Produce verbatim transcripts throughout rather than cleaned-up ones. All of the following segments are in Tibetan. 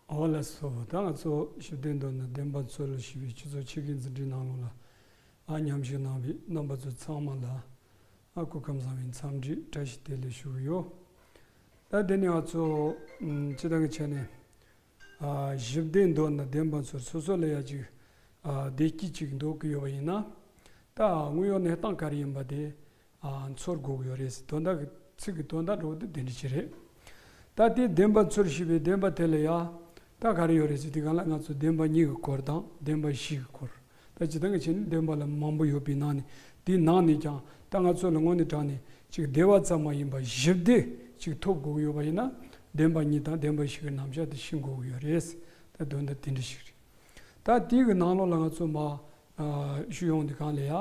འོ་ལགས་སོ། ད་ང་ཚོ་ཞི་བདེ་འདོད་ན་བདེན་པ་འཚོལ་ཞེས་པའི་སྤྱི་ཚོགས་ཆེད་ཀྱི་འཛིན་གྲྭའི་ནང་ལོགས་ལ་ཨ་མཉམ་ཞུགས་གནང་བའི་རྣམ་པ་ཚོ་ཚང་མ་ལ་ཨ་སྐུ་ཁམས་བཟང་བའི་འཚམས་འདྲི་བཀྲ་ཤིས་བདེ་ལེགས་ཞུ་གི་ཡོད། ད་དེ་ནས་ང་ཚོ་ཨམ་སྤྱི་བཏང་གི་ཆ་ནས་ཨ་ཞི་བདེ་འདོད་ན་བདེན་པ་འཚོལ། སོ་སོ་ལ་ཡ་ཅིག་ཨ་བདེ་སྐྱིད་ཅིག་འདོད་ཀྱི་ཡོད་པ་ཡིན་ན། ད་དངོས་ཡོད་གནས་སྟངས་ག་རེ་ཡིན་པ་དེ་ཨ་འཚོལ་དགོས་ཀྱི་ཡོད་རེད་ཟེར། དོན་དག་གི་ཚིག་གི་དོན་དག་འདྲ་བོ་དེ་དེ་འདྲ་ཅིག་རེད། ད་དེ་བདེན་པ་འཚོལ་ཞེས་པའི་བདེན་པ་དེ་ལ་ཡ་ད་ག་རེ་ཡོད་རེད་ཟེར་དུས་སྒང་ལ་ང་ཚོ་བདེན་པ་གཉིས་ཀྱི་སྐོར་དང་བདེན་པ་བཞི་གི་སྐོར། ད་སྤྱི་བཏང་གི་ཆ་ནས་བདེན་པ་ལ་མང་པོ་ཡོད་པའི་ནང་ནས། དེའི་ནང་ནས་ཀྱང་ད་ང་ཚོ་ལ་དངོས་གནས་དྲང་ནས་ཅིག་བདེ་བ་ཙམ་མ་ཡིན་པར་ཞི་བདེ་ཅིག་ཐོབ་དགོས་ཀྱི་ཡོད་པ་ཡིན་ན། བདེན་པ་གཉིས་དང་བདེན་པ་བཞི་གི་རྣམ་གཞག་དེ་ཤེས་དགོས་ཀྱི་ཡོད་རེད། ད་དོན་དག་དེ་འདྲ་ཞིག་རེད། ད་དེའི་གི་ནང་ལོགས་ལ་ང་ཚོ་མ་ཨ་ཞུ་ཡོང་དུས་སྒང་ལ་ཡ།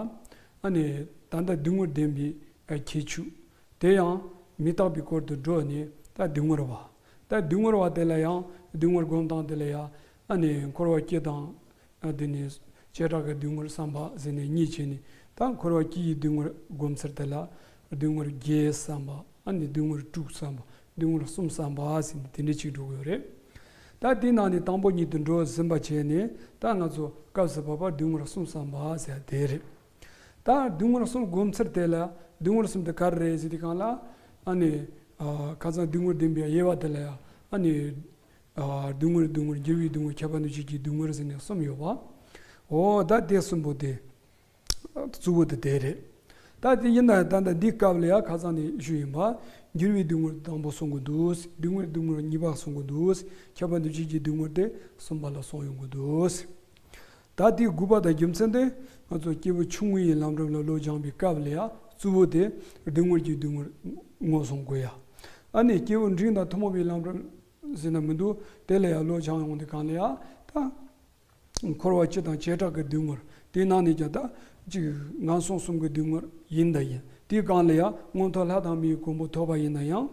ཨ་ནི་ད་ལྟ་སྡུག་བསྔལ་བདེན་པའི་ཨ་ཁྱད་ཆོས་དེ་ཡང་མི་རྟག་པའི་སྐོར་དུ་འགྲོ་ནས། ད་སྡུག་བསྔལ་བ། ད་སྡུག་བསྔལ་བ་དེ་ལ་ཡང་སྡུག་བསྔལ་སྒོམ་སྟངས་དེ་ལ་ཡ། ཨ་ནི་འཁོར་བ་སྐྱེ་དང་། ཨ་དེ་ནས་བྱེ་བྲག་གི་སྡུག་བསྔལ་བསམ་པ་ཟེར་ནས་གཉིས་བྱས་ནས། ད་འཁོར་བ་སྐྱེ་ཡི་སྡུག་བསྔལ་སྒོམ་ཚུལ་དེ་ལ་སྡུག་བསྔལ་བརྒྱད་བསམ་པ། ཨ་ནི་སྡུག་བསྔལ་དྲུག་བསམ་པ། སྡུག་བསྔལ་གསུམ་བསམ་པ་ཟེར་ནས་དེ་འདྲ་ཅིག་འགྲོ་གི་ཡོད་རེད། ད་དེའི་ནང་ནས་དང་པོ་ཉིད་དུ་འགྲོ་ཟིན་པ་བྱས་ནས། ད་ང་ཚོ་སྐབས་སུ་བབ་པ་སྡུག་བསྔལ་གསུམ་བསམ་པ་ཟེར་དེ་རེད། ད་སྡུག་བསྔལ་གསུམ་སྒོམ་ཚུལ་དེ་ལ་སྡུག་བསྔལ་གསུམ་དེ་ག་རེ་རེད་ཟེར་དུས་སྒང་ལ། ཨ་ནི་ཨ་ཁ་སང་སྡུག་བསྔལ་བདེན་པའི་དབྱེ་བ་དེ་ལ་ཡ། ཨ་ནི་ཨ་སྡུག་བསྔལ་སྡུག་བསྔལ། འགྱུར་བའི་སྡུག་བསྔལ། ཁྱབ་པ་འདུ་བྱེད་ཀྱི་སྡུག་བསྔལ་ཟེར་ནས་གསུམ་ཡོད་པ། འོ་ད་དེ་གསུམ་པོ་དེ་གཙོ་བོ་དེ་དེ་རེད། ད་དེ་ཡིན་ན་ད་ལྟ་འདི་སྐབས་ལ་ཡ་ཁ་སང་ནས་ཞུས་ཡིན་པ། འགྱུར་བའི་སྡུག་བསྔལ་དང་པོ་གསུང་གི་འདུག། སྡུག་བསྔལ་སྡུག་བསྔལ་གཉིས་པ་གསུང་གི་འདུག། ཁྱབ་པ་འདུ་བྱེད་ཀྱི་སྡུག་བསྔལ་དེ་གསུམ་པ་ལ་གསུང་ཡོང་གི་འདུག། ད་དེའི་དགོས་པ་དང་རྒྱུ་མཚན་དེ་ང་ཚོ་སྐྱེས་བུ་ཆུང་ངུ་ཡི་ལམ་རིམ་ལ་བློ་སྦྱང་བའི་སྐབས་ལ་ཡ་གཙོ་བོ་དེ་སྡུག་བསྔལ་གྱི་སྡུག་བསྔལ་ངོས་བཟུང་དགོས་ཡ། ཨ་ནི་སྐྱེས་བུ་འབྲིང་དང་ཐུན་མོང་བའི་ལམ་རིམ་ཟེར་ན་མི་འདུག། དེ་ལ་ཡ་བློ་སྦྱང་ཡོང་དུས་སྒང་ལ་ཡ། ད་འཁོར་བ་སྤྱི་དང་བྱེ་བྲག་གི་སྡུག་བསྔལ། དེའི་ནང་ནས་ཀྱང་ད་ཅིག་ངན་སོང་གསུམ་གྱི་སྡུག་བསྔལ་ཡིན་ད་ཡིན། དེའི་སྒང་ལ་ཡ་མངོན་མཐོ་ལྷ་དང་མིའི་གོ་འཕང་ཐོབ་པ་ཡིན་ན་ཡང་།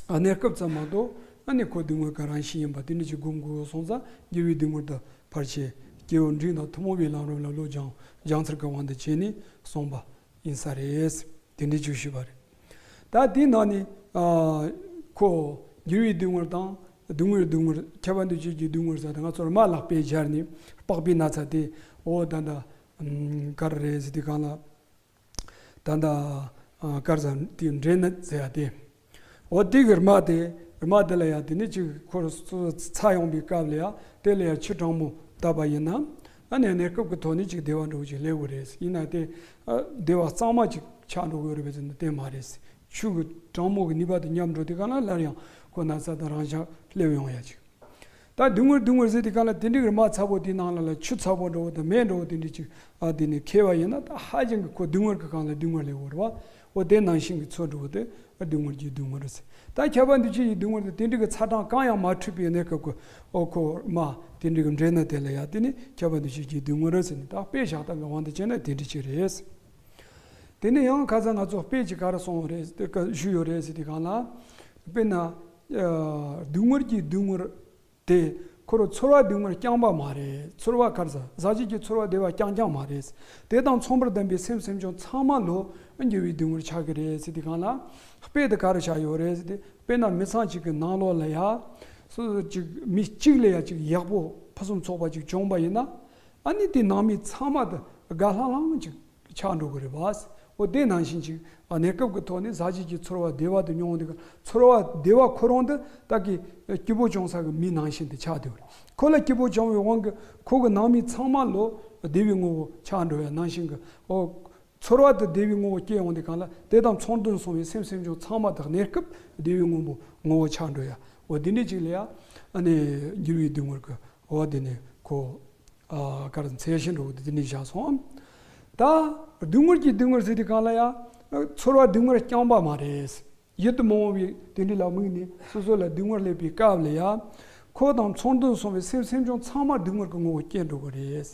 ཨ་གནས་སྐབས་ཙམ་མ་གཏོགས། ཨ་ནི་ཁོ་སྡུག་བསྔལ་གྱི་རང་བཞིན་ཡིན་པ་དེ་འདྲ་ཅིག་སྒོམ་དགོས་སོང་ཙང་། འགྱུར་བའི་སྡུག་བསྔལ་དང་ཕལ་ཆེར་སྐྱེས་བུ་འབྲིང་དང་ཐུན་མོང་བའི་ལམ་རིམ་ལ་བློ་སྦྱང་སྦྱང་ཚུལ་གྱི་དབང་དུ་བྱས་ནས་གསུངས་པ་ཡིན་ས་རེད། དེ་འདྲ་ཅིག་ཞུས་པ་རེད། ད་དེའི་ནང་ནས་ཨ་ཁོ་འགྱུར་བའི་སྡུག་བསྔལ་དང་སྡུག་བསྔལ་སྡུག་བསྔལ། ཁྱབ་པ་འདུ་བྱེད་ཀྱི་སྡུག་བསྔལ་ཟེར་ད་ང་ཚོར་རྨ་ལ་དཔེ་སྦྱར་ནས་དཔག་པའི་ན་ཚ་དེ། འོ་ད་ད་ཨམ་ག་རེ་རེད་ཟེར་དུས་སྒང་ལ། ད་ལྟ་ཨ་ག་རེ་ཟེར། དེ་འབྲས་ནད་ཟེར་ཡ་དེ། འོ་དེ་གི་རྨ་དེ། རྨ་དེ་ལ་ཡ་དེ་ནས་ཅིག་ཁོར་ཚ་ཡོང་བའི་སྐབས་ལ་ཡ། དེ་ལ་ཡ་ཆུ་གྲང་མོ་བཏབ་པ་ཡིན་ན། ཨ་ནི་གནས་སྐབས་ཀྱི་ཐོག་ནས་ཅིག་བདེ་བ་འདྲ་བོ་ཅིག་སླེབས་ཀྱི་རེད། ཡིན་ན་དེ་ཨ་བདེ་བ་གཙང་མ་ཅིག་ཆགས་འགྲོ་གི་ཡོད་རེད་པས་ཟེར་ན་དེ་མ་རེད། ཆུ་གི་གྲང་མོ་གི་ནུས་པ་དེ་ཉམས་འགྲོ་དུས་སྒང་ལ་སླར་ཡང་ཁོ་ན་ཚ་དང་རང་ཤག་སླེབས་ཡོང་ཡ་ཅིག། ད་སྡུག་བསྔལ་སྡུག་བསྔལ་ཟེར་དུས་སྒང་ལ་དེ་འདྲའི་རྨ་ཚ་པོ་དེའི་ནང་ལ་ལ་ཆུ་ཚ་པོ་འདྲ་བོ་དང་མེ་འདྲ་བོ་དེ་འདྲའི་ཅིག་ཨ་དེ་ནས་ཁེལ་བ་ཡིན་ན། ད་ཧ་ཅང་གི་ཁོ་སྡུག་བསྔལ་གྱི་སྒང་ལ་སྡུག་བསྔལ་སླེབས་ཡོད་རེད་པ། འོ་དེ་ནང་བཞིན་གྱི་ཚོར་འདྲ་བོ་དེ་སྡུག་བསྔལ་གྱི་སྡུག་བསྔལ་རེད་ཟེར། ད་ཁྱབ་པ་འདུ་བྱེད་ཀྱི་སྡུག་བསྔལ་དེ་དེ་འདྲའི་གི་ཚ་གྲང་གང་ཡང་མ་འཕྲད་པའི་གནས་སྐབས་ཀྱི་འོ་ཁོ་རྨ་དེ་འདྲའི་གི་འབྲས་ནད་དེ་ལ་ཡ་དེ་ནི་ཁྱབ་པ་འདུ་བྱེད་ཀྱི་སྡུག་བསྔལ་རེད་ཟེར་ནས། ད་དཔེ་བཞག་སྟངས་ཀྱི་དབང་དུ་བྱས་ན་དེ་འདྲ་ཅིག་རེད། དེ་ནས་ཡང་ཁ་སང་ང་ཚོ་དཔེ་ཅིག་ག་རེ་སོང་རེད་ཞུས་ཡོད་རེད་ཟེར་དུས་སྒང་ལ། དཔེར་ན་ཨ་སྡུག་བསྔལ་གྱི་སྡུག་བསྔལ་དེ་ཁོ་རང་ཚོར་བ་སྡུག་བསྔལ་རྐྱང་པ་མ་རེད། ཚོར་བ་ག་རེ་ཟ། ཟག་བཅས་ཀྱི་ཚོར་བ་བདེ་བ་རྐྱང་རྐྱང་མ་རེད། དེ་དང་མཚུངས་པར་ལྡན་པའི་སེམས་སེམས་བྱུང་ཚང་མ་ལོ་འགྱུར་བའི་སྡུག་བསྔལ་ཆགས་ཀྱི་རེད་ཟེར་དུས་སྒང་ལ། དཔེ་དེ་ག་རེ་བཞག་ཡོད་རེད་ཟེར་ཏེ། དཔེར་ན་མི་ཚང་གཅིག་གི་ནང་ལོགས་ལ་ཡ་སོ་སོ་གཅིག་མི་གཅིག་ལ་ཡ་གཅིག་ཡག་པོ་ཕུན་སུམ་ཚོགས་པ་གཅིག་བྱུང་པ་ཡིན་ན། ཨ་ནི་དེ་ནང་མི་ཚང་མ་དེ་དགའ་ལྷང་ལྷང་གཅིག་ཆགས་འགྲོ་གི་རེད་པ། འོ་དེ་ནང་བཞིན་ཅིག་ཨ་གནས་སྐབས་ཀྱི་ཐོག་ནས་ཟག་བཅས་ཀྱི་ཚོར་བ་བདེ་བ་དེ་མྱོང་དུས་སྒང་། ཚོར་བ་བདེ་བ་ཁོ་རང་དེ་ད་གི་སྐྱིད་པོ་བྱུང་ས་གི་མི་ནང་བཞིན་དེ་ཆགས་བསྡད་ཡོད་རེད། ཁོ་ལ་སྐྱིད་པོ་བྱུང་བའི་དབང་གིས་ཁོ་གི་ནང་མི་ཚང་མ་ལོ་བདེ་བའི་ངོ་བོ་ཆགས་འགྲོ་ཡ་ནང་བཞིན་གྱི། འོ་ཚོར་བ་དེ་བདེ་བའི་ངོ་བོ་སྐྱེ་ཡོང་དུས་སྒང་ལ། དེ་དང་མཚུངས་ལྡན་སོང་བའི་སེམས་སེམས་བྱུང་ཚང་མ་དེ་གནས་སྐབས་བདེ་བའི་ངོ་བོ་ངོ་བོ་ཆགས་འགྲོ་ཡ། འོ་དེ་འདྲ་ཅིག་ལ་ཡ་ཨ་ནི་འགྱུར་བའི་སྡུག་བསྔལ་གྱི་འོ་དེ་ནི་ཁོ། ཨ་ག་རེ་ཟེར། ཚད་གཞི་འདྲ་བོ་དེ་དེ་ནས་བཞག་སོང་། ད་སྡུག་བསྔལ་གྱི་སྡུག་བསྔལ་ཟེར་དུས་སྒང་ལ་ཡ། ཚོར་བ་སྡུག་བསྔལ་རྐྱང་པ་མ་རེད། ཡིད་དུ་མི་འོང་བའི་དེ་འདྲ་ལ་དམིགས་ནས་སོ་སོ་ལ་སྡུག་བསྔལ་སླེབས་པའི་སྐབས་ལ་ཡ། ཁོ་དང་མཚུངས་ལྡན་སོང་བའི་སེམས་སེམས་བྱུང་ཚང་མ་སྡུག་བསྔལ་གྱི་ངོ་བོ་སྐྱེ་འགྲོ་གི་རེད།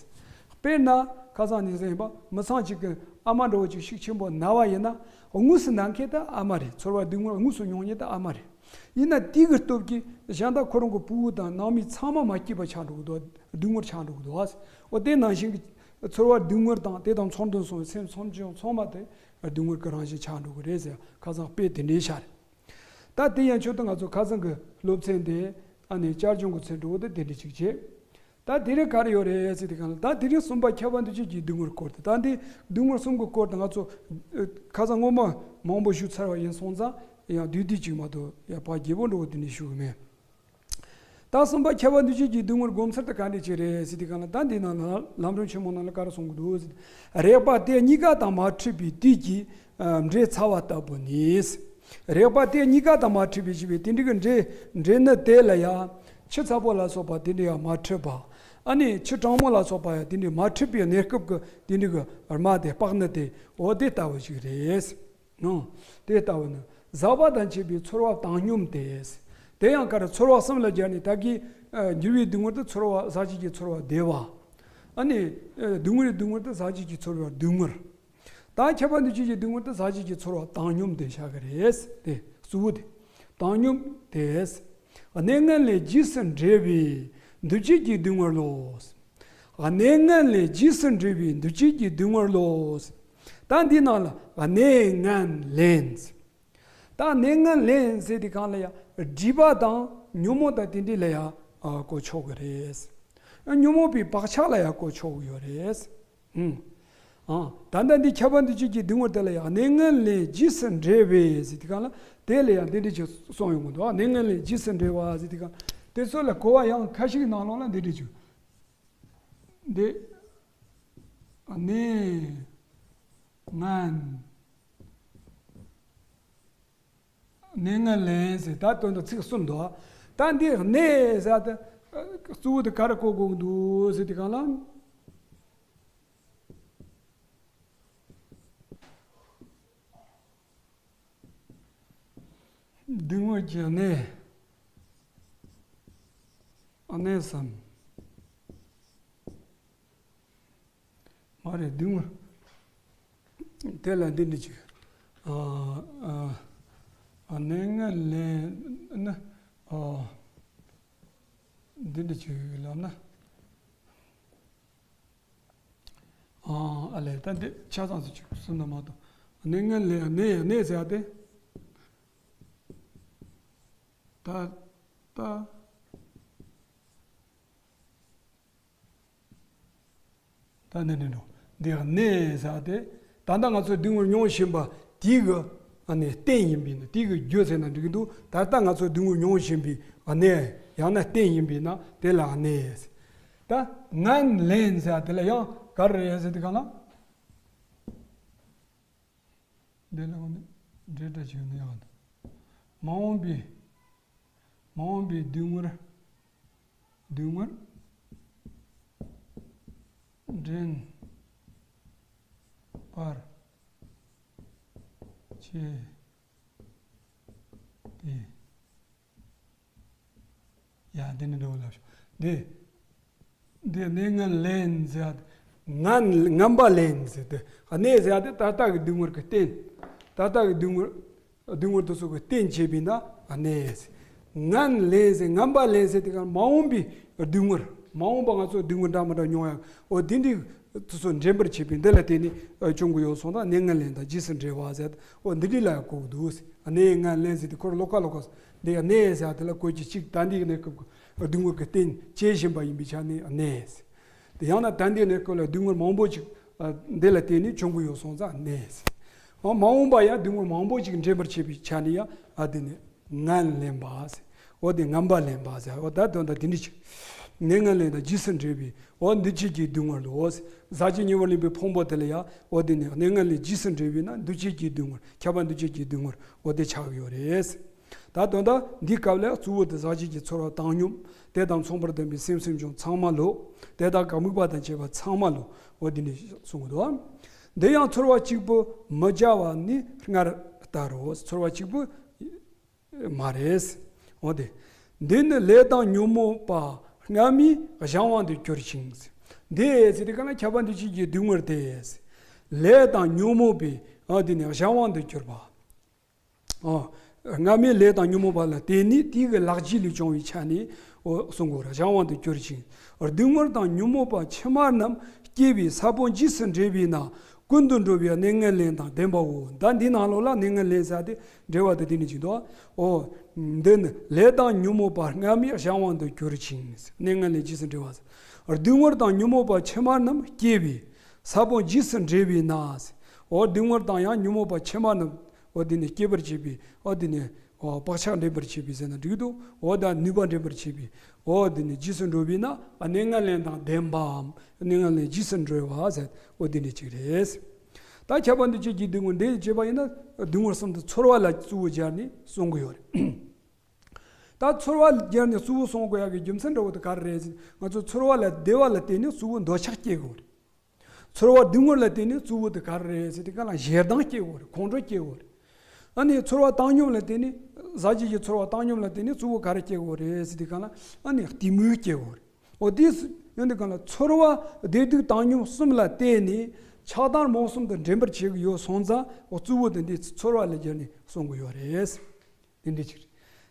དཔེར་ན་ཁ་སང་ནས་ཟེར་ཡིན་པ། མི་ཚང་གཅིག་གི་ཨ་མ་འདྲ་བོ་ཅིག་ཤུགས་ཆེན་པོ་ན་བ་ཡིན་ན། དངོས་སུ་ན་མཁན་དེ་ཨ་མ་རེད། ཚོར་བ་སྡུག་བསྔལ་དངོས་སུ་མྱོང་མཁན་དེ་ཨ་མ་རེད། ཡིན་ན་དེ་གི་སྟོབས་ཀྱིས་གཞན་དག་ཁོ་རང་གི་ཕྲུ་གུ་དང་ནང་མི་ཚང་མ་མ་སྐྱིད་པ་ཆགས་འགྲོ་གི་འདུག། སྡུག་བསྔལ་ཆགས་འགྲོ་གི་འདུག། འོ་དེ་ནང་བཞིན་གྱི་ཚོར་བ་སྡུག་བསྔལ་དང་དེ་དང་མཚུངས་ལྡན་སོང་བའི་སེམས་སེམས་བྱུང་ཚང་མ་དེ་སྡུག་བསྔལ་གྱི་རང་བཞིན་ཆགས་འགྲོ་གི་རེད་ཟེར། ཁ་སང་དཔེ་དེ་འདྲའི་བཞག་རེད། ད་དེ་ཡན་ཆོད་དུ་ང་ཚོ་ཁ་སང་གི་སློབ་ཚན་དེ་ ཨ་ནི་བསྐྱར་སྦྱོང་གི་ཚིག་འབྲུ་བོ་དེ་དེ་འདྲ་ཅིག་བྱས། ད་དེ་རིང་ག་རེ་ཡོད་རེད་ཟེར་དུས་སྒང་ལ། ད་དེ་རིང་གསུམ་པ་ཁྱད་པར་འདུ་བྱེད་ཀྱི་སྡུག་བསྔལ་སྐོར་དེ། ད་འདི་སྡུག་བསྔལ་གསུམ་གྱི་སྐོར་དེ་ང་ཚོ་ཁ་སང་སྔོན་མ་མང་པོ་ཞུས་ཚར་བ་ཡིན་སོང་ཙང་། ཡང་བསྡུས་བསྡུས་ཅིག་མ་གཏོགས་ཡང་ཕར་རྒྱས་པོ་འགྲོ་བ་དེ་འདྲ་ཞུ་གི་མེད། ད་གསུམ་པ་ཁྱད་པར་འདུ་བྱེད་ཀྱི་སྡུག་བསྔལ་སྒོམ་ཚུལ་དེ་ག་འདྲ་ཅིག་རེད་ཟེར་དུས་སྒང་ལ། ད་འདི་ནང་ལ་ལམ་རིམ་ཆེན་མོ་ནང་ལ་ག་རེ་གསུང་གི་འདུག་ཟེར། རེག་པ་དེ་གཉིས་ཀ་དང་མ་འཕྲད་པའི་དུས་ཀྱི་འབྲས་ཚ་བ་ལྟ་བུ་ནི། རེག་པ་དེ་གཉིས་ཀ་དང་མ་འཕྲད་པའི་ཞེས་པའི་དེ་འདྲའི་གི་འབྲས། འབྲས་ནི་དེ་ལ་ཡང་ཆུ་ཚ་པོ་ལ་སོགས་པ་དེ་འདྲ་ཡང་མ་འཕྲད་པ། ཨ་ནི་ཆུ་གྲང་མོ་ལ་སོགས་པ་ཡང་དེ་འདྲ་མ་འཕྲད་པའི་གནས་སྐབས་ཀྱི་དེ་འདྲའི་གི་རྨ་དེ། སྤགས་ནི་དེ། འོ་དེ་ལྟ་བུ་ཞིག་རེད། ནོ། དེ་ལྟ་བུ་ནི་ཟག་པ་དང་བཅས་པའི་ཚོར་བ་བཏང་སྙོམས་ཏེ། དེ་ཡང་ག་རེ། ཚོར་བ་གསུམ་ལ་སྦྱར་ནས། ད་གིན་འགྱུར་བའི་སྡུག་བསྔལ་དེ་ཚོར་བ། ཟག་བཅས་ཀྱི་ཚོར་བ་བདེ་བ། ཨ་ནི་སྡུག་བསྔལ་གྱི་སྡུག་བསྔལ་དེ་ཟག་བཅས་ཀྱི་ཚོར་བ་སྡུག་བསྔལ། ད་ཁྱད་པར་འདུ་བྱེད་ཀྱི་སྡུག་བསྔལ་དེ་ཟག་བཅས་ཀྱི་ཚོར་བ་བཏང་སྙོམས་ཏེ་བཞག་གི་རེད། དེ་གཙོ་བོ་དེ། བཏང་སྙོམས་ཏེ། གནས་ངན་ལེན་རྗེས་སུ་འབྲེལ་བའི་འདུ་བྱེད་ཀྱི་སྡུག་བསྔལ་ལོ། གནས་ངན་ལེན་རྗེས་སུ་འབྲེལ་བའི་འདུ་བྱེད་ཀྱི་སྡུག་བསྔལ་ལོ། ད་འདི་ནང་ལ་གནས་ངན་ལེན། ད་གནས་ངན་ལེན་ཟེར་དུས་སྒང་ལ་ཡང་སྒྲིབ་པ་དང་ཉོན་མོངས་དང་དེ་འདྲ་ལ་ཡང་གོ་ཆོག་གི་རེད། ཉོན་མོངས་པའི་བག་ཆགས་ལ་ཡང་གོ་ཆོག་གི་ཡོད་རེད། ཨང་། ད་ལྟ་འདི་ཁྱད་པར་འདུ་བྱེད་ཀྱི་སྡུག་བསྔལ་དེ་ལ་ཡང་གནས་ངན་ལེན་རྗེས་སུ་འབྲེལ་བའི་ཟེར་དུས་སྒང་ལ། དེ་ལ་ཡང་འདི་འདྲ་ཅིག་གསུངས་ཡོང་གི་འདུག་གནས་ངན་ལེན་རྗེས་སུ་འབྲེལ་བ་ཟེར་དུས་སྒང་ལ། དེ་ཚོ་ལ་གོ་བ་ཡང་ཁ་ཤས་ནང་ལོགས་ལ་འདི་འདྲ་ཅིག་འདི་གནས་ངན། གནས་ངན་ལེན་ཟེར། ད་དོན་དུ་ཚིག་གསུམ་འདུག་ད་འདི་གནས་ཟེར་དེ་གཙོ་བོ་དེ་ག་རེ་གོ་དགོས་ཀྱི་འདུག་ཟེར་དུས་སྒང་ལ། སྡུག་བསྔལ་གྱི་གནས། གནས་སམ། མ་རེད། སྡུག་བསྔལ་དེ་ལ་འདི་འདྲ་ཅིག་ཨ། ཨ། ཨ། གནས་ངན་ལེན་ནི། ཨ། འདི་འདྲ་ཅིག་ལབ་ན། ཨ། ཨ་ལས། ད་འདི་ཆ་ཚང་སུ་ཅིག་གསུངས་ན་མ་གཏོགས། གནས་ངན་ལེན། གནས། གནས་ཟེར་ཡ་དེ། ད་ལྟ། ད་འདི་འདྲ་འགྲོ། འདི་གནས་ཟེར་ཡ་དེ། ད་ལྟ་ང་ཚོ་སྡུག་བསྔལ་མྱོང་བཞིན་པ་དེའི་གི་ཨ་ནི་རྟེན་ཡིན་པས་ན། དེའི་གི་རྒྱུ་ཟེར་ན་འགྲིག་གི་འདུག་ད་ལྟ་ང་ཚོ་སྡུག་བསྔལ་མྱོང་བཞིན་པའི་གནས། ཡང་ན་རྟེན་ཡིན་པས་ན་དེ་ལ་གནས། ད་ངན་ལེན་ཟེར་ཡ་དེ་ལ་ཡང་ག་རེ་རེད་ཟེར་དུས་སྒང་ལ། འདི་ལ་འོ་ནི་འབྲེལ་སྒྲ་ཅིག་ཡོད་ན་ཡག་འདུག་མ་འོངས་པའི། མ་འོངས་པའི་སྡུག་བསྔལ། སྡུག་བསྔལ་འདྲེན་པར་བྱེད་དེ། ཡ། འདི་ནི་འགྲོ་ལབ་ཤོག་འདི། འདི་གནས་ངན་ལེན་ཟེར། ངན། ངན་པ་ལེན་ཟེར་ཏེ། གནས་ཟེར་ཏེ་ད་ལྟ་གི་སྡུག་བསྔལ་གྱི་རྟེན། ད་ལྟ་གི་སྡུག་བསྔལ། སྡུག་བསྔལ་དེ་ཚོ་གི་རྟེན་བྱེད་པས་ན་གནས། ངན་ལེན་ཟེར། ངན་པ་ལེན་ཟེར་དེ་ག་མ་འོངས་པའི་སྡུག་བསྔལ། མ་འོངས་པ་ང་ཚོ་སྡུག་བསྔལ་འདྲ་མི་འདྲ་མྱོང་ཡག་འོ་དེ་འདྲའི་དེ་ཚོ་འདྲེན་པར་བྱེད་པའི་འདི་ལ་བརྟེན་ནས་བྱུང་གི་ཡོད་སོང་ཙང་གནས་ངན་ལེན་དང་རྗེས་སུ་འབྲེལ་བ་ཟེར། འོ་འདི་འདྲའི་ལ་ཡང་གོ་གི་འདུག་གནས་ངན་ལེན་ཟེར་དེ་ཁོ་རང་ལོགས་ཀ་ལོགས་ཀ་འདི་གནས་ཟེར་དེ་ལ་གོ་རྒྱུ་གཅིག་ད་འདི་གནས་སྐབས་ཀྱི་སྡུག་བསྔལ་གྱི་རྟེན་བྱེད་བཞིན་པ་ཡིན་པའི་ཆ་ནས་གནས། དེ་ཡང་ན་ད་འདི་གནས་སྐབས་ལ་སྡུག་བསྔལ་མང་པོ་ཅིག་འདི་ལ་བརྟེན་ནས་བྱུང་གི་ཡོད་སོང་ཙང་གནས། འོ་མ་འོངས་པ་ཡང་སྡུག་བསྔལ་མང་པོ་ཅིག་འདྲེན་པར་བྱེད་པའི་ཆ་ནས་ཡང་ཨ་དེ་ནས་ངན་ལེན་པ་ཟེར། འོ་དེ་ངན་པ་ལེན་པ་ཟེར། འོ་ད་དོན་དག་དེ་འདྲ་ཅིག་གནས་ངན་ལེན་དང་རྗེས་སུ་འབྲེལ་བའི་འོ་འདུ་བྱེད་ཀྱི་སྡུག་བསྔལ་ལོ། ཟག་བཅས་ཉེ་བར་ལེན་པའི་ཕུང་པོ་དེ་ལ་ཡང་འོ་དེ་ནས་གནས་ངན་ལེན་རྗེས་སུ་འབྲེལ་བས་ན་འདུ་བྱེད་ཀྱི་སྡུག་བསྔལ། ཁྱབ་པ་འདུ་བྱེད་ཀྱི་སྡུག་བསྔལ་འོ་དེ་ཆགས་ཡོད་རེད། ད་དོན་དག་འདིའི་སྐབས་ལ་གཙོ་བོ་དེ་ཟག་བཅས་ཀྱི་ཚོར་བ་བཏང་སྙོམས། དེ་དང་མཚུངས་པར་ལྡན་པའི་སེམས་སེམས་བྱུང་ཚང་མ་ལོ། དེ་དག་གི་དམིགས་པ་དང་བཅས་པ་ཚང་མ་ལོ། འོ་འདི་ནས་གསུང་གི་འདུག་འདི་ཡང་ཚོར་བ་གཅིག་པུ་མི་བྱ་བ་ནི་སྔར་ལྟར་རོ། ཚོར་བ་གཅིག་པུ་མ་རེད། འོ་དེ། འདི་ནི་ལས་དང་ཉོན་མོངས་པ་སྔ་མའི་གཞན་དབང་དུ་གྱུར་ཅིང་། འདི་ཟེར་དུས་ག་ན་ཁྱབ་པ་འདུ་བྱེད་ཀྱི་སྡུག་བསྔལ་དེ། ལས་དང་ཉོན་མོངས་པའི་འོ་དེ་ནི་གཞན་དབང་དུ་གྱུར་པ། ཨོ། སྔ་མའི་ལས་དང་ཉོན་མོངས་པ་ལ་བརྟེན་ནས་དེའི་གི་ལག་རྗེས་ལས་བྱུང་བའི་ཆ་ནས་འོ་གསུང་གོ་ར། གཞན་དབང་དུ་གྱུར་ཅིང་། སྡུག་བསྔལ་དང་ཉོན་མོངས་པ་ཕྱི་མ་རྣམས་སྐྱེ་བའི་ས་བོན་རྗེས་སུ་འབྲེལ་བས་ན་ཀུན་ཏུ་འགྲོ་བའི་གནས་ངན་ལེན་དང་ལྡན་པའོ། ད་འདི་ནང་ལོགས་ལ་གནས་ངན་ལེན་ཟེར་དེ་འབྲེལ་བ་དེ་དེ་ནས་ཅིག་འདུག་ཨོ། འདི་ནི་ལས་དང་ཉོན་མོངས་པ་རྔམ་ཡང་གཞན་དབང་དུ་གྱུར་ཅིང་། གནས་ངན་ལས་རྗེས་སུ་འབྲེལ་བ། སྡུག་བསྔལ་དང་ཉོན་མོངས་པ་ཕྱི་མ་རྣམས་སྐྱེ་བས། ས་བོན་རྗེས་སུ་འབྲེལ་བས་ན། འོ་སྡུག་བསྔལ་དང་ཡང་ཉོན་མོངས་པ་ཕྱི་མ་རྣམས་འོ་དེ་ནི་སྐྱེ་བར་བྱེད་པས། འོ་དེ་ནི་འོ་བག་ཆགས་འདྲེན་པར་བྱེད་པས་ཟེར་ན་འགྲིག་འདུག་འོ་ད་ནུས་པ་འདྲེན་པར་བྱེད་པས། འོ་དེ་ནི་རྗེས་སུ་འགྲོ་བས་ན་གནས་ངན་ལེན་དང་ལྡན་པའམ་གནས་ངན་ལེན་རྗེས་སུ་འགྲོ་བ་ཟེར། འོ་དེ་འདྲ་ཅིག་རེད། ད་ཁྱད་པར་འདི་ཅི་གི་སྡུག་བསྔལ་འདི་བྱེད་པ་ཡིན་ན་སྡུག་བསྔལ་གསུམ་དུ་ཚོར་བ་ལ་གཙོ་བོ་སྦྱར་ནས་གསུང་གི་ཡོད་རེད། ད་ཚོར་བ་སྦྱར་ནས་གཙོ་བོ་གསུང་དགོས་ཡག་གི་རྒྱུ་མཚན་འདྲ་བོ་དེ་ག་རེ་རེད་ཟེར་ན། ང་ཚོ་ཚོར་བ་ལ་བདེ་བ་ལ་བརྟེན་ནས་གཙོ་བོ་འདོད་ཆགས་སྐྱེ་དགོས་རེད། ཚོར་བ་སྡུག་བསྔལ་ལ་བརྟེན་ནས་གཙོ་བོ་དེ་ག་རེ་རེད་ཟེར་དུས་སྒང་ལ་ཞེ་སྡང་སྐྱེ་དགོས་རེད། ཁོང་ཁྲོ་སྐྱེ་དགོས་རེད། ཨ་ནི་ཚོར་བ་བཏང་སྙོམས་ལ་བརྟེན་ནས་ཟ་བྱེད་ཀྱི་ཚོར་བ་བཏང་སྙོམས་ལ་བརྟེན་ནས་གཙོ་བོ་ག་རེ་སྐྱེ་དགོས་རེད་ཟེར་དུས་སྒང་ལ་ཨ་ནི་གཏི་མུག་སྐྱེ་དགོས་རེད། འོ་དེ་ཡོང་དུས་སྒང་ལ་ཚོར་བ་བདེ་སྡུག་བཏང་སྙོམས་གསུམ་ལ་བརྟེན་ནས་ཆགས་སྡང་རྨོངས་གསུམ་དུ་འདྲེན་པར་བྱེད་ཀྱི་ཡོད་སོང་ཙང་འོ་གཙོ་བོ་དེ་འདི་ཚོར་བ་ལ་སྦྱར་ནས་གསུང་གི་ཡོད་རེད། དེ་འདྲ་ཅིག་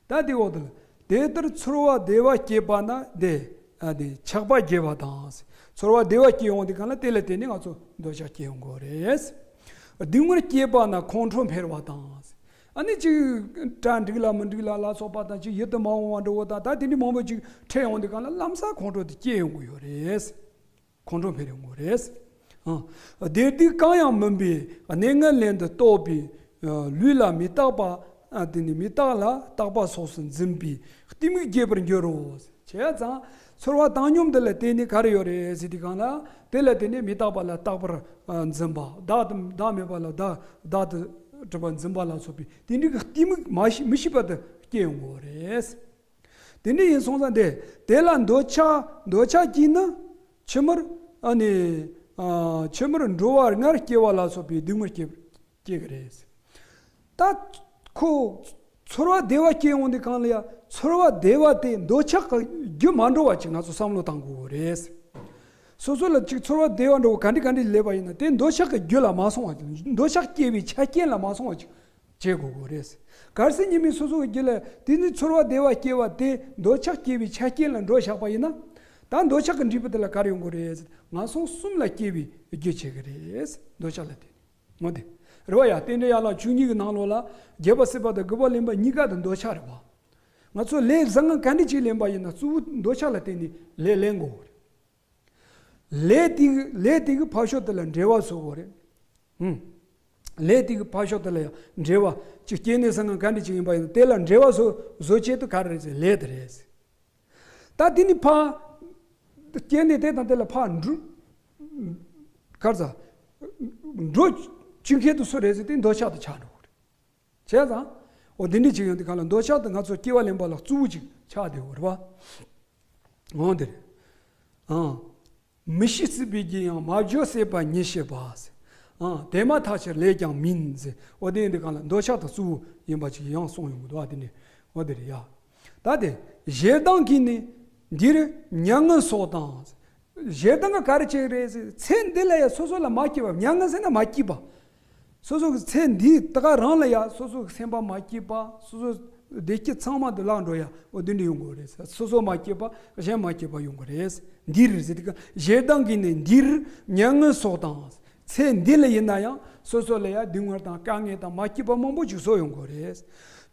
རེད། ད་དེ་འོག་ཏུ་ལ། དེ་ལྟར་ཚོར་བ་བདེ་བ་སྐྱེས་པ་ན་དེ། ཨ་དེ་ཆགས་པ་སྐྱེ་བ་དང་། ཚོར་བ་བདེ་བ་སྐྱེ་ཡོང་དུས་སྒང་ལ་དེ་ལ་བརྟེན་ནས་ང་ཚོ་འདོད་ཆགས་སྐྱེ་ཡོང་གི་རེད། སྡུག་བསྔལ་སྐྱེས་པ་ན་ཁོང་ཁྲོ་འཕེལ་བ་དང་། ཨ་ནི་ཅིག་གྲ་འགྲིག་ལ་མི་འགྲིག་ལ་ལ་སོགས་པ་དང་ཅིག་ཡིད་དུ་མ་འོང་བ་འདྲ་བོ་དང་ད་དེ་འདྲ་མང་པོ་ཅིག་འཕྲད་ཡོང་དུས་སྒང་ལ་ལམ་སང་ཁོང་ཁྲོ་དེ་སྐྱེ་ཡོང་གི་ཡོད་རེད། ཁོང་ཁྲོ་འཕེལ་ཡོང་གི་རེད། ཨ། བདེ་སྡུག་གང་ཡང་མིན་པའི་གནས་ངན་ལེན་དུ་གཏོགས་པའི། ཨ། ལུས་ལ་མི་རྟག་པ། ཨ། དེ་ནི་མི་རྟག་ལ་རྟག་པ་སོགས་སུ་འཛིན་པའི་གཏི་མུག་སྐྱེ་བར་འགྱུར་རོ། བྱས་ཙང་ཚོར་བ་བཏང་སྙོམས་དེ་ལ་བརྟེན་ནས་ག་རེ་ཡོད་རེད་ཟེར་དུས་སྒང་ལ་དེ་ལ་བརྟེན་ནས་མི་རྟག་པ་ལ་རྟག་པར། ཨ། འཛིན་པ། བདག་དང་བདག་མེད་པ་ལ་བདག་བདག་ཏུ་གྲུབ་པ་འཛིན་པ་ལ་སོགས་པའི་དེ་འདྲའི་གི་གཏི་མུག་མ་ཤི་མི་ཤི་བར་དུ་སྐྱེ་ཡོང་གི་རེད། དེ་འདྲ་ཡིན་སོང་ཙང་དེ་དེ་ལ་འདོད་ཆགས་འདོད་ཆགས་ཀྱིས་ནི་ཕྱི་མར་ཨ་ནི་ཨ་ཕྱི་མར་འགྲོ་བ་ལྔར་སྐྱེ་བ་ལ་སོགས་པའི་སྡུག་བསྔལ་སྐྱེ་སྐྱེ་གི་རེད། ད་ཁོ་ཚོར་བ་བདེ་བ་སྐྱེ་ཡོང་དུས་སྒང་ལ་ཡ་ཚོར་བ་བདེ་བ་དེ་འདོད་ཆགས་ཀྱི་རྒྱུ་མ་འགྲོ་བ་ཅིག་ང་ཚོ་བསམ་བློ་བཏང་དགོས་རེད། སོ་སོ་ལ་ཅིག་ཚོར་བ་བདེ་བ་འགྲོ་བ་ག་འདྲ་ག་འདྲ་སླེབས་པ་ཡིན་ན་དེ་འདོད་ཆགས་ཀྱི་རྒྱུ་ལ་མ་སོང་བ་ཅིག་འདོད་ཆགས་སྐྱེ་བའི་ཆ་རྐྱེན་ལ་མ་སོང་བ་ཅིག་བྱེད་དགོས་དགོས་རེད། གལ་སྲིད་ཉི་མའི་སོ་སོ་གི་རྒྱུད་ལ་དེ་ནི་ཚོར་བ་བདེ་བ་སྐྱེ་བ་དེ་འདོད་ཆགས་སྐྱེ་བའི་ཆ་རྐྱེན་ལ་འགྲོ་བཞག་པ་ཡིན་ན། ད་འདོད་ཆགས་ཀྱི་འབྲས་བུ་དེ་ལ་ག་རེ་ཡོང་གི་རེད། ངན་སོང་གསུམ་ལ་སྐྱེ་བའི་རྒྱུ་བྱེད་ཀྱི་རེད། འདོད་ཆགས་ལ་བརྟེན་ནས། འོ་དེ། རེད་བ་ཡ། རྟེན་འབྲེལ་ཡན་ལག་བཅུ་གཉིས་ཀྱི་ནང་ལོགས་ལ་རྒྱས་པ་སྲིད་པ་དང་དགུ་པ་ལེན་པ་གཉིས་ཀ་དེ་འདོད་ཆགས་རེད་བ། ང་ཚོ་ལས་བཟང་ངན་ག་འདྲ་ཅིག་ལེན་པ་ཡིན་ན་གཙོ་བོ་འདོད་ཆགས་ལ་བརྟེན་ནས་ལས་ལེན་དགོས་རེད། ལས་དེ་གི་ལས་དེ་གི་ཕར་ཕྱོགས་དེ་ལ་འབྲས་བ་བཟོ་དགོས་རེད། ཧུམ། ལས་དེ་གི་ཕར་ཕྱོགས་དེ་ལ་ཡང་འབྲས་བ་ཅིག་སྐྱེ་གནས་ཟང་ངན་ག་འདྲ་ཅིག་ཡིན་པ་ཡིན་ན་དེ་ལ་འབྲས་བ་བཟོ་བཟོ་བྱེད་དུ་ག་རེ་རེད་ཟེར་ལས་དེ་རེད། ད་དེ་ནི་ཕར་སྐྱེ་གནས་དེ་དང་དེ་ལ་ཕར་འགྲོ་གར་ཟ་འགྲོ་བཅུག་མཁན་དུ་སུ་རེད་ཟེར་དེ་འདོད་ཆགས་དུ་ཆགས་འགྲོ་གི་རེད། བྱས་ཙང་། འོ་འདི་འདྲ་ཅིག་ཡོང་དུས་གང་ལ་འདོད་ཆགས་དེ་ང་ཚོ་སྐྱེ་བ་ལེན་པ་ལ་གཙོ་བོ་ཅིག་ཆགས་བསྡད་ཡོད་རེད་བ། འོ་འདི་རེད། ཨང་། མི་ཤི་སྲིད་པའི་རྒྱུ་ཡང་མ་བརྗོད་སྲིད་པ་ཉིད་ཤེས་པ། ཨང་། དེ་མ་ཐག་ཆོད་ལས་ཀྱང་མིན་ཟེར། འོ་དེ་ཡིན་དུས་གང་ལ་འདོད་ཆགས་དང་གཙོ་བོ་ཡིན་པ་ཅིག་ཡང་གསུངས་ཡོང་གི་འདུག་བ་དེ་ནི། འོ་དེ་རེད་ཡ། ད་དེ་ཞེ་སྡང་གིས་ནི་འདིར་མྱ་ངན་སོགས་དང་། ཞེ་སྡང་གིས་ག་རེ་བྱེད་ཀྱི་རེད་ཟེར། ཚེ་འདི་ལ་ཡང་སོ་སོ་ལ་མ་སྐྱིད་པ། མྱ་ངན་ཟེར་ན་མ་སྐྱིད་པ། སོ་སོ་གི་ཚེ་འདིའི་ད་ག་རང་ལ་ཡང་སོ་སོ་གི་སེམས་པ་མ་སྐྱིད་པ། སོ་སོ་བདེ་སྐྱིད་ཚང་མ་འདི་བརླག་འགྲོ་ཡ། འོ་འདི་འདྲ་ཡོང་གི་རེད་ཟེར། སོ་སོ་མ་སྐྱིད་པ་གཞན་མ་སྐྱིད་པ་ཡོང་གི་རེད། འདིར་ཟེར་དུས་ཀ་ཞེ་སྡང་གིས་ནི་འདིར་མྱ་ངན་སོགས་དང་། ཚེ་འདི་ལ་ཡིན་ན་ཡང་སོ་སོ་ལ་ཡང་སྡུག་བསྔལ་དང་དཀའ་ངལ་དང་མ་སྐྱིད་པ་མང་པོ་ཅིག་བཟོ་ཡོང་གི་རེད།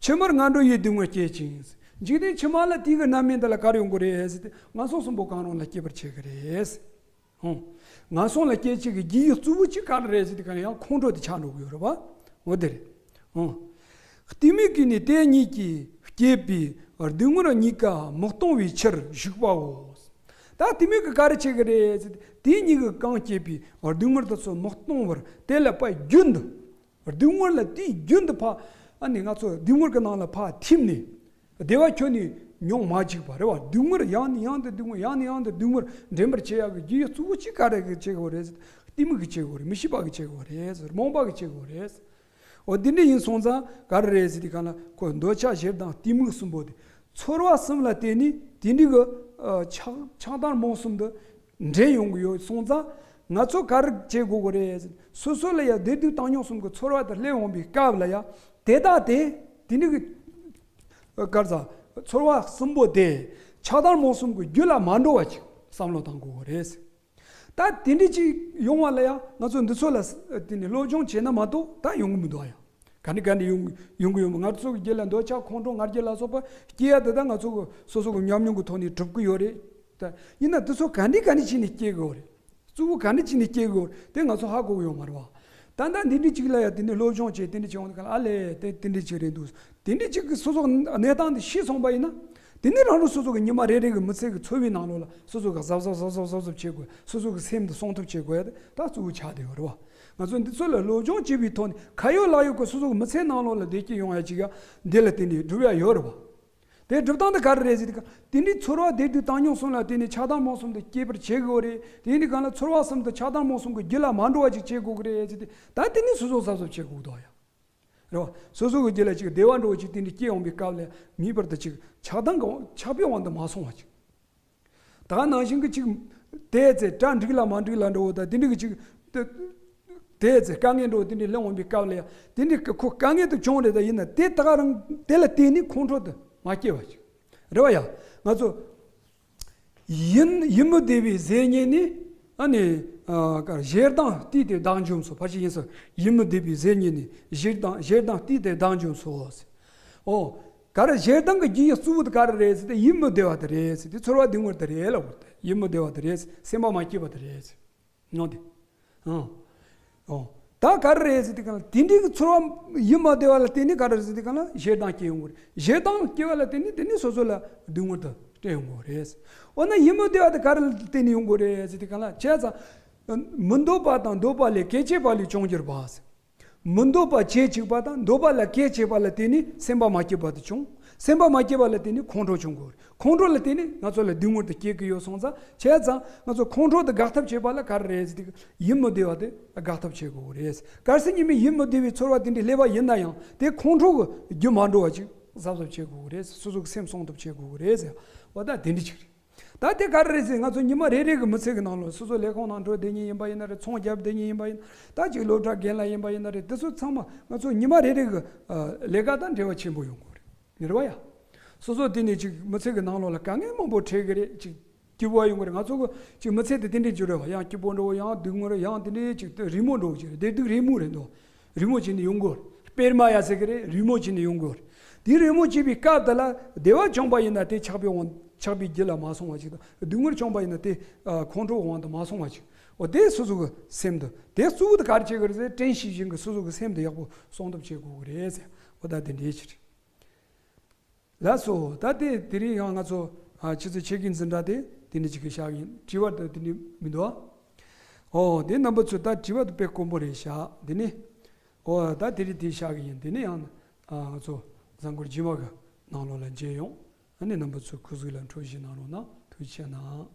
ཕྱི་མར་ངན་འགྲོ་ཡི་སྡུག་བསྔལ་སྐྱེད་ཅིང་། འཇིག་རྟེན་ཕྱི་མ་ལ་དེ་གི་རྣམ་སྨིན་དེ་ལ་ག་རེ་ཡོང་གི་རེད་ཟེར་ཏེ་ངན་སོང་གསུམ་པོ་གང་རུང་ལ་སྐྱེ་བར་བྱེད་ཀྱི་རེད། ཧོ། ངན་སོང་ལ་སྐྱེད་བྱེད་ཀྱི་རྒྱུ་ཡི་གཙོ་བོ་གཅིག་ག་རེ་རེད་ཟེར་ཏེ་ག་རེ་ཡང་ཁོང་ཁྲོ་དེ་ཆགས་འགྲོ་གི་ཡོད་རེད་བ། འོ་དེ་རེད། ཧོ། གཏི་མུག་གིས་ནི་དེ་གཉིས་ཀྱིས་བསྐྱེད་པའི་སྡུག་བསྔལ་གཉིས་ཀ་མི་གཏོང་བའི་ཕྱིར་ཞུགས་པའོ། ད་གཏི་མུག་གིས་ག་རེ་བྱེད་ཀྱི་རེད་ཟེར་ཏེ་དེ་གཉིས་ཀྱིས་གང་བསྐྱེད་པའི་སྡུག་བསྔལ་དེ་ཚོ་མི་གཏོང་བར་དེ་ལ་ཕར་རྒྱུན་དུ། སྡུག་བསྔལ་ལ་དེའི་རྒྱུན་དུ་ཕར་ཨ་ནི་ང་ཚོ་སྡུག་བསྔལ་གྱི་ནང་ལ་ཕར་ཐིམ་ནས་བདེ་བ་ཁྱོན་ནས་མྱོང་མ་བཅུག་པ་རེད་བ། སྡུག་བསྔལ་ཡང་ནས་ཡང་དུ་སྡུག་བསྔལ་ཡང་ནས་ཡང་དུ་སྡུག་བསྔལ་འདྲེན་པར་བྱེད་ཡག་གི་རྒྱུ་ཡི་གཙོ་བོ་གཅིག་ག་རེ་གིས་བྱེད་དགོས་རེད་ཟེར། གཏི་མུག་གིས་བྱེད་དགོས་རེད། མི་ཤེས་པ་གིས་བྱེད་དགོས་རེད་ཟེར། རྨོངས་པ་གིས་བྱེད་དགོས་རེད་ཟེར། འོ་འདི་འདྲ་ཡིན་སོང་ཙང་ག་རེ་རེད་ཟེར་དུས་གང་ལ་ཁོ་འདོད་ཆགས་ཞེ་སྡང་གཏི་མུག་གསུམ་པོ་དེ་ཚོར་བ་གསུམ་ལ་བརྟེན་ནས་དེ་འདྲའི་གི་ཆགས་ཆགས་སྡང་རྨོངས་གསུམ་དུ་འདྲེན་ཡོང་གི་ཡོད་སོང་ཙང་ང་ཚོ་ག་རེ་བྱེད་དགོས་ཀྱི་རེད་ཟེར། སོ་སོ་ལ་ཡང་བདེ་སྡུག་བཏང་སྙོམས་གསུམ་གྱི་ཚོར་བ་དེ་སླེབས་འོང་པའི་སྐབས་ལ་ཡང་དེ་དག་དེ་དེ་འདྲའི་གི་ག་རེ་ཟ་ཚོར་བ་གསུམ་པོ་དེ་ཆགས་སྡང་རྨོངས་གསུམ་གྱི་རྒྱུ་ལ་མ་འགྲོ་བ་ཅིག་བསམ་བློ་བཏང་དགོས་ཀྱི་རེད་ཟེར། ད་དེ་འདྲ་ཅིག་ཡོང་བ་ལ་ཡང་ང་ཚོ་འདི་ཚོ་ལ་དེ་ནི་སློབ་སྦྱོང་བྱས་ན་མ་གཏོགས་ད་ཡོང་གི་མི་འདུག་ཨ་ཡང་ ག་འདྲ་ག་འདྲ་ཡོང་ཡོང་གི་ཡོད་མ། ང་ཚོ་གི་རྒྱུད་ལ་འདོད་ཆགས་ཁོང་ཁྲོ་ང་རྒྱལ་ལ་སོགས་པ་སྐྱེ་ཡ་དེ་ད་ང་ཚོ་གི་སོ་སོ་གི་ཉམས་མྱོང་གི་ཐོག་ནས་གྲུབ་ཀྱི་ཡོད་རེད། ད་ཡིན་ན་དེ་ཚོ་ག་འདྲ་ག་འདྲ་བྱས་ནས་སྐྱེ་དགོས་རེད། གཙོ་བོ་ག་འདྲ་བྱས་ནས་སྐྱེ་དགོས་རེད། དེ་ང་ཚོ་ཧ་གོ་གི་ཡོད་མ་རེད་བ། ད་ལྟ་འདི་འདྲ་ཅིག་ལ་ཡ་དེ་འདྲ་སློབ་སྦྱོང་བྱས་དེ་འདྲ་བྱས་ཡོང་དུས་ག་ལ་ཨ་ལས་དེ་དེ་འདྲ་ཅིག་རེད་འདུག་དེ་འདྲ་ཅིག་གི་སོ་སོ་གནས་སྟངས་དེ་ཤེས་སོང་པ་ཡིན་ན། དེ་ནས་རང་རང་སོ་སོ་གི་ཉི་མ་རེ་རེ་གི་མི་ཚེ་གི་འཚོ་བའི་ནང་ལོགས་ལ་སོ་སོ་གི་གཟབ་གཟབ་གཟབ་གཟབ་གཟབ་གཟབ་བྱེད་དགོས། སོ་སོ་གི་སེམས་དེ་སྲུང་ཐབས་བྱེད་དགོས་ཡ་དེ་ད་གཙོ་བོ་ཆགས་བསྡད་ཡོད་རེད་བ། ང་ཚོ་འདི་ཚོ་ལ་སློབ་སྦྱོང་བྱེད་པའི་ཐོག་ནས་ཁ་ཡོད་ལག་ཡོད་ཀྱི་སོ་སོ་གི་མི་ཚེ་ནང་ལོགས་ལ་བདེ་སྐྱིད་ཡོང་ཡ་ཅིག་ཡ་འདི་ལ་བརྟེན་ནས་སྒྲུབ་ཡ་ཡོད་རེད་བ། དེ་སྒྲུབ་སྟངས་དེ་ག་རེ་རེད་ཟེར་དུས་དེ་འདྲའི་ཚོར་བ་དེ་དུས་བཏང་སྙོམས་སོང་ལ་བརྟེན་ནས་ཆགས་སྡང་རྨོངས་གསུམ་དེ་སྐྱེ་བར་བྱེད་དགོས་རེད། དེ་ཡིན་དུས་གང་ལ་ཚོར་བ་གསུམ་དེ་ཆགས་སྡང་རྨོངས་གསུམ་གྱི་རྒྱུད་ལ་མ་འགྲོ་བ་ཅིག་བྱེད་དགོས་ཀྱི་རེད་ཟེར་དུས་ད་དེ་ནས་སོ་སོ་གཟབ་གཟབ་བྱེད་དགོས་འདུག་ཡ། རེད་བ། སོ་སོ་གི་རྒྱུད་ལ་ཅིག་བདེ་བ་འགྲོ་བ་ཅིག་དེ་འདྲ་སྐྱེ་ཡོང་པའི་སྐབས་ལ་ངེས་པར་དུ་ཅིག་ཆགས་སྡང་གི་ཆགས་པའི་དབང་དུ་མ་སོང་བ་ཅིག་ད་ནང་བཞིན་གྱི་ཅིག་དེ་ཚེ་གྲ་འགྲིག་ལ་མ་འགྲིག་ལ་འགྲོ་བ་དང་དེ་འདྲ་གི་ཅིག་དེ་དེ་ཚེ་དཀའ་ངལ་འགྲོ་བ་དེ་འདྲ་སླེབས་འོང་པའི་སྐབས་ལ་ཡང་དེ་འདྲ་གི་ཁོ་དཀའ་ངལ་དུ་བྱུང་རེད། ད་ཡིན་ན་དེ་ད་ག་རང་དེ་ལ་བརྟེན་ནས་ཁོང་ཁྲོ་དུ་མ་སྐྱེ་བ་ཅིག་རེད་བ་ཡ། ང་ཚོ་ཡིད་ཡིད་མི་བདེ་བའི་ཟས་རྙེད་ནས་ཨ་ནི་ཨ་ག་ཞེ་སྡང་བརྟུལ་ཏེ་བདག་འཇོམས་སོ། ཕལ་ཆེར་ཡིན་ས། ཡིད་མི་བདེ་བའི་ཟས་རྙེད་ནས་ཞེ་སྡང་ཞེ་སྡང་བརྟུལ་ཏེ་བདག་འཇོམས་སོ། ཨོ། ག་རེ་ཞེ་སྡང་གི་རྒྱུ་ཡི་གཙོ་བོ་དེ་ག་རེ་རེད་ཟེར་ཏེ་ཡིད་མི་བདེ་བ་དེ་རེད་ཟེར་ཏེ་ཚོར་བ་སྡུག་བསྔལ་དེ་རེད་ལབ་དགོས་ཏེ། ཡིད་མི་བདེ་བ་དེ་རེད། སེམས་པ་མ་སྐྱིད་པ་དེ་རེད་ཟེར། ངོ་དེ། ཨང་། ཨོ། ད་ག་རེ་རེད་ཟེར་ཏེ་གང་ལ་དེ་འདྲའི་གི་ཚོར་བ་ཡིད་མི་བདེ་བ་ལ་བརྟེན་ནས་ག་རེ་ཟེར་ཏེ་གང་ལ་ཞེ་སྡང་སྐྱེ་ཡོང་གི་རེད། ཞེ་སྡང་སྐྱེ་བ་ལ་བརྟེན་ནས་དེ་ནས་སོ་སོ་ལ་སྡུག་བསྔལ་དེ་སྤྲད་ཡོང་གི་རེད། འོ་ན་ཡིད་མི་བདེ་བ་དེ་ག་རེ་ལ་བརྟེན་ནས་ཡོང་གི་རེད་ཟེར་ཏེ་གང་ལ་བྱས་ཙང་། མི་འདོད་པ་དང་འདོད་པ་ལས་གལ་ཆེ་བ་ལས་བྱུང་གྱུར་པ། མི་འདོད་པ་བྱེད་བཅུག་པ་དང་འདོད་པ་ལ་གལ་ཆེ་བ་ལ་བརྟེན་ནས་སེམས་པ་མ་སྐྱིད་པ་དེ་བྱུང་། སེམས་པ་མ་སྐྱིད་པ་ལ་བརྟེན་ནས་ཁོང་ཁྲོ་བྱུང་གི་རེད། ཁོང་ཁྲོ་ལ་བརྟེན་ནས་ང་ཚོ་ལ་སྡུག་བསྔལ་དེ་སྐྱེ་གི་ཡོད་སོང་ཙང་། བྱས་ཙང་ང་ཚོ་ཁོང་ཁྲོ་དེ་དགག་ཐབས་བྱེད་པ་ལ་ག་རེ་རེད་ཟེར་དུས་ཡིད་མི་བདེ་བ་དེ་དགག་ཐབས་བྱེད་དགོས་རེད། གལ་སྲིད་ཉི་མའི་ཡིད་མི་བདེ་བའི་ཚོར་བ་དེ་འདྲ་སླེབས་པ་ཡིན་ན་ཡང་དེ་ཁོང་ཁྲོ་གི་རྒྱུ་མ་འགྲོ་བ་ཅིག་གཟབ་གཟབ་བྱེད་དགོས་རེད། སོ་སོ་གི་སེམས་སྲུང་ཐབས་བྱེད་དགོས་རེད་ཟེར་བ་ད་དེ་འདྲ་ཅིག་རེད། ད་དེ་ག་རེ་རེད་ཟེར། ང་ཚོ་ཉི་མ་རེ་རེ་གི་མི་ཚེ་གི་ནང་ལོགས་སོ་སོ་ལས་ཁུངས་ནང་འགྲོ་བསྡད་མཁན་ཡིན་པ་ཡིན་ན་རེད། ཚོང་རྒྱབ་བསྡད་མཁན་ཡིན་པ་ཡིན་ན། ད་ཅིག་སློབ་གྲྭ་རྒན་ལགས་ཡིན་པ་ཡིན་ན་རེད། དེ་ཚོ་ཚང་མ་ང་ཚོ་ཉི་མ་རེ་རེ་གི་ཨ་ལས་ཀ་དང་འབྲེལ་བ་ཆེན་པོ་ཡོང་གི་རེད། རེད་བ་ཡ། སོ་སོ་དེ་ནས་ཅིག་མི་ཚེ་གི་ནང་ལོགས་ལ་དཀའ་ངལ་མང་པོ་འཕྲད་གི་རེད། ཅིག་སྐྱིད་པོ་ཡོང་གི་རེད། ང་ཚོ་གི་ཅིག་མི་ཚེ་དེ་དེ་འདྲས་འགྱུར་རེད་བ། ཡང་སྐྱིད་པོ་འགྲོ། ཡང་སྡུག་བསྔལ། ཡང་དེ་འདྲས་ཅིག་རི་མོ་འགྲོ་གི་རེད། བདེ་སྡུག་རི་མོ་རེད་འདུག་རི་མོ་བྱས་ནས་ཡོང་གི་རེད། པད་མ་ཡ་ཟེར་གི་རེད། རི་མོ་བྱས་ནས་ཡོང་གི་རེད། དེ་རི་མོ་བྱས་པའི་སྐབས་དེ་ལ་བདེ་བ་བྱུང་པ་ཡིན་ན་དེ་ཆགས་པའི་དབང་ཆགས་པའི་རྒྱུ་ལ་མ་སོང་བ་ཅིག་དང་། སྡུག་བསྔལ་བྱུང་པ་ཡིན་ན་དེ་ཨ་ཁོང་ཁྲོའི་དབང་དུ་མ་སོང་བ་ཅིག་འོ་དེ་སོ་སོ་གི་སེམས་དེ་དེ་གཙོ་བོ་དེ་ག་རེ་བྱེད་དགོས་རེད་ཟེར། དྲན་ཤེས་བཞིན་གི་སོ་སོ་གི་སེམས་དེ་ཡག་པོ་སྲུང་ཐབས་བྱེད་དགོས་གི་རེད་ཟེར། འོ་ད་དེ་འདྲས་ཅིག་རེད། ལགས་སོ། ད་དེ་དེ་རིང་ཡང་ང་ཚོ་ཨ་ཆུ་ཚོད་ཕྱེད་ཀའི་འཛིན་གྲྭ་དེ་དེ་འདྲས་ཅིག་གི་བཞག་གི་ཡིན། དྲི་བ་དེ་དེ་འདྲས་མི་འདུག་ཨ། ཨོ་དེ་རྣམ་པ་ཚོས་ད་དྲི་བ་དེ་དཔེ་དཀོན་པོ་རེད་བཞག་དེ་ནི། ཨོ་ད་དེ་རིང་དེ་བཞག་གི་ཡིན། དེ་ནི་ཡང་ཨ་ང་ཚོ་གཟའ་འཁོར་རྗེས་མ་གི་ནང་ལོགས་ལ་མཇལ་ཡོང་། ཨ་ནི་རྣམ་པ་ཚོས་སྐུ་གཟུགས་ལ་འཕྲོད་བཞེས་གནང་རོགས་གནང་། ཐུགས་རྗེ་ཆེ་གནང་།